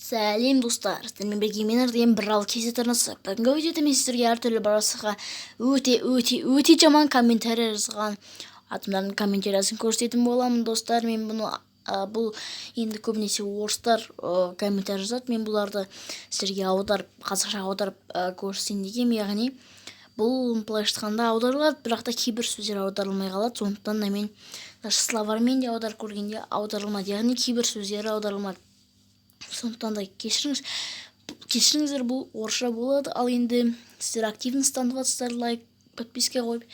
Сәлем, достар! Сіздермен бірге мен, Арден Брал KZ арнасы. Бүгінгі видеода мен сіздерге әртүрлі барысқа өте, өте, өте жаман комментарий жазған адамдардың комментариясын көрсететін боламын, достар. Мен бұны бұл енді көбінесе орыстар комментарий жазады. Мен бұларды сіздерге аударып, қазақша аударып көрсетейін дегенмін. Яғни бұл былайша айтқанда аударылады, бірақ та кейбір сөздер аударылмай қалады. Сондықтан да мен даже словарьмен де аударып көргенде аударылмады, яғни кейбір сөздері аударылмады. Сондықтан да кешіріңіз, кешіріңіздер, бұл орысша болады. Ал енді сіздер активность танытып жатсыздар, лайк, подписка қойып.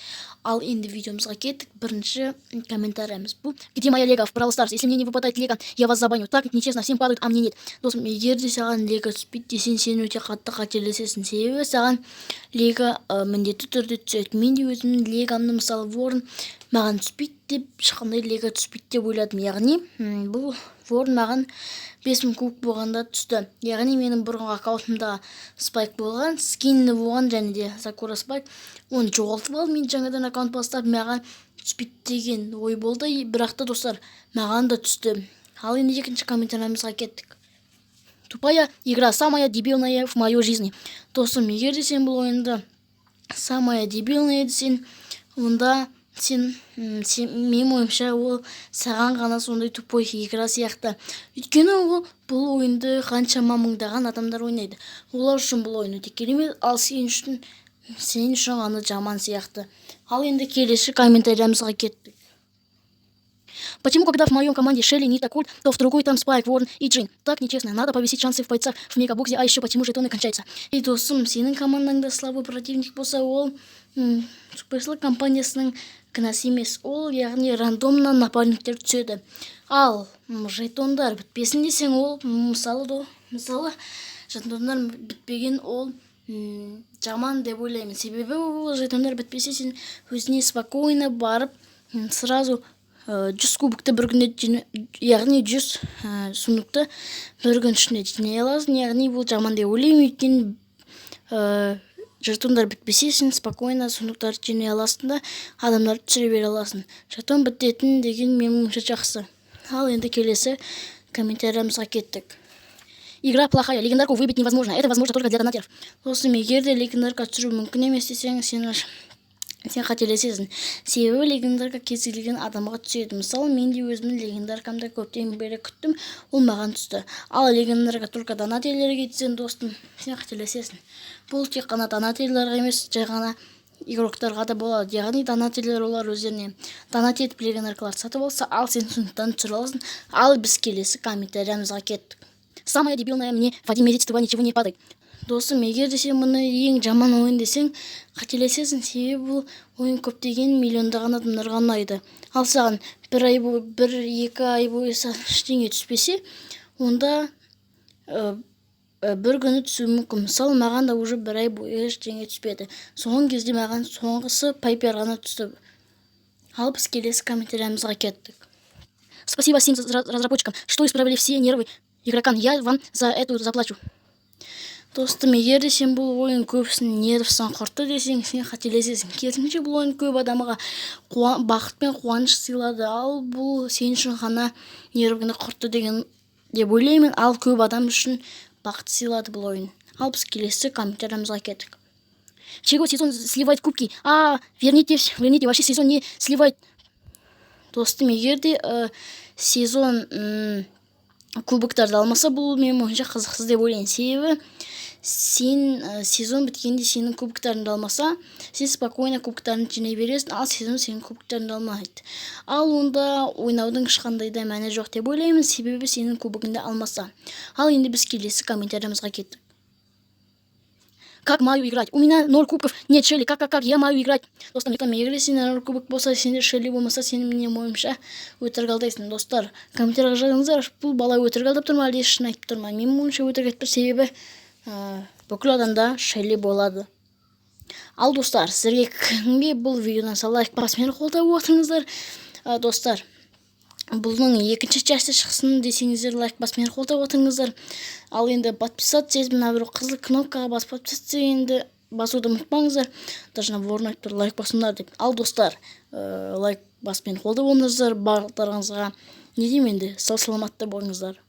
Ал енді видеомызға кеттік. Бірінші комментариямыз бұл: «Где моя лего в Brawl Stars? Если мне не выпадает лего, я вас забаню. Так нечестно, всем падают, а мне нет». Досым, егер де саған лего түспейді десең, сен өте қатты қателесесің, себебі саған лего міндетті түрде түседі. Мен де өзімнің легомды, мысалы, ворон маған түспейді деп, ешқандай лего түспейді деп ойладым. Яғни бұл ворон маған 5000 кубок болғанда түсті. Яғни менің бұрынғы аккаунтымда Спайк болған, скинні болған және де Сакура Спайк. Оны жоғалтып алдым. Мен жаңадан аккаунт бастап, маған түспейді деген ой болды, бірақ та, достар, маған да түсті. Ал енді екінші комментариямызға кеттік. «Тупая игра, самая дебильная в моей жизни». Досым, егер де сен бұл ойынды самая дебильная десең, онда сен, менің ойымша, ол саған ғана сондай тупой игра сияқты. Өйткені ол бұл ойынды қаншама мыңдаған адамдар ойнайды, олар үшін бұл ойын өте керемет, ал сен үшін ғана жаман сияқты. Ал енді келесі комментариямызға кеттік. «Почему, когда в моем команде Шелли, Нита, Кольт, то в другой там Спайк, Ворон и Джин? Так нечестно. Надо повесить шансы в бойцах в мегабоксе, а еще почему жетоны кончаются?» Ей, досым, сенің командаңда слабый противник болса, ол Supercell компаниясының кінәсі емес. Ол, яғни, рандомнан напарниктер түседі. Ал жетондар бітпесін десең, ол мысалы, жетондар бітпеген, ол жаман деп ойлаймын. Себебі ол жетондар бітпесе, сен өзіне спокойно барып, сразу 100 кубокты бір күнде, яғни 100 сундукты бір күн ішінде жинай аласың. Яғни бұл жаман деп ойлаймын, өйткені жетондар бітпесе, сен спокойно сундуктарды жинай аласың да, адамдарды түсіре бере аласың. Жетон бітетін деген, менің ойымша, жақсы. Ал енді келесі комментариямызға кеттік. «Игра плохая, легендарку выбить невозможно, это возможно только для донатеров». Досым, егер де легендарка түсіру мүмкін емес десең, сен қателесесің, себебі легендарка кез келген адамға түседі. Мысалы, мен де өзімнің легендаркамды көптен бері күттім, ол маған түсті. Ал легендарка только донатерлерге десең, достым, сен қателесесің. Бұл тек қана донатерлерге емес, жай ғана игроктарға да болады. Яғни донатерлер, олар өздеріне донат етіп легендаркаларды сатып алса, ал сен сундуктан түсіре аласың. Ал біз келесі комментариямызға кеттік. «Самая дебильная, мне в один месяц два ничего не падает». Досым, егер де сен мұны ең жаман ойын десең, қателесесің, себебі бұл ойын көптеген миллиондаған адамдарға ұнайды. Ал саған бір ай бойы, 1-2 ай бойы ештеңе түспесе, онда бір күні түсуі мүмкін. Мысалы, маған да уже бір ай бойы ештеңе түспеді. Соңғы кезде маған соңғысы Пайпер ғана түсті. Ал біз келесі комментариямызға кеттік. «Спасибо всем разработчикам, что исправили все нервы игрокам. Я вам за это заплачу». Достым, егер де сен бұл ойын көбісінің нервісін құртты десең, сен қателесесің. Керісінше, бұл ойын көп адамға бақыт пен қуаныш сыйлады. Ал бұл сен үшін ғана нервіңді құртты деген деп ойлаймын, ал көп адам үшін бақыт сыйлады бұл ойын. Ал біз келесі комментариямызға кеттік. «Чего сезон сливает кубки? А, верните, верните, вообще сезон не сливает». Достым, егер де сезон кубоктарды алмаса, бұл, менің ойымша, қызықсыз деп ойлаймын. Себебі сен сезон біткенде сенің кубоктарыңды алмаса, сен спокойно кубоктарыңды жинай бересің, ал сезон сенің кубоктарыңды алмайды. Ал онда ойнаудың ешқандай да мәні жоқ деп ойлаймын, себебі сенің кубогыңды алмаса. Ал енді біз келесі комментариямызға кеттік. «Как маю играть? У меня ноль кубков, нет Шелли. Как я маю играть?» Достар, егер сенде ноль кубок болса, сенде Шелли болмаса, сен, менің ойымша, өтірік алдайсың. Достар, комментарийға жазыңыздар, бұл бала өтірік алдап тұр ма, әлде шын айтып тұр ма? Менің ойымша, өтірік айтып тұр, себебі бүкіл адамда Шелли болады. Ал, достар, сіздерге кімге бұл видеодан лайк басып, мені қолдап отырыңыздар. Достар, бұның екінші часті шықсын десеңіздер, лайк басып, мені қолдап отырыңыздар. Ал енді подписаться етіп, мына бір қызыл кнопкаға басып, подписаться дегенді басуды ұмытпаңыздар. Даже мына айтып тұр, лайк басыңдар деп. Ал, достар, лайк басып, мені қолдап отырыңыздар. Барлықтарыңызға не деймін енді, сау саламатта болыңыздар.